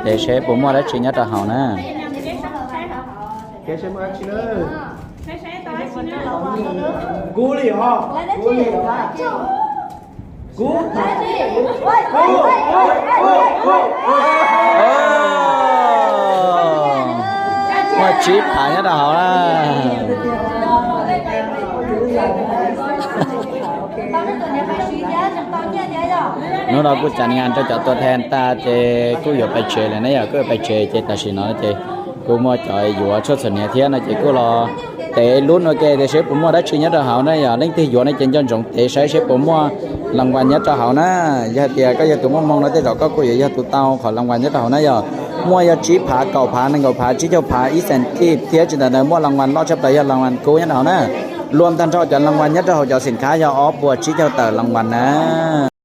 Ces seb puas muaj dab tsi nyob rau hauv na. Muaj tsib phav nyob rau hauv na. Hnub no kuj cas nas rau cov tua thee tag ces kuj yuav pais tsev lawm na yom, kuj yuav pais tsev ces tam sim no ces kuj muaj cov yuav tshuaj txhuam hniav thiab no ces kuj los tev lub no ke tias seb puas muaj dab tsi nyob rau hauv na yom. Leej twg yuav no ces nco ntsoov tev saib seb puas muaj las vas nyob rau hauv na. Yog hais tias koj yog tus muaj moo no tej zaum koj kuj yuav yog tus tau qhov las vas nyob rau hauv na yom. Muaj yog tsib phav, kaum phav, nees nkaum phav, tsib caug phav, ib xees kib thiab tsis tas ntawd muaj las vas loj tshaj plaws yog las vas kub nyob rau hauv na. Luam tag nrho cov las vas nyob rau hauv cov xim khav yog ob puas tsib caug tawm las vas na.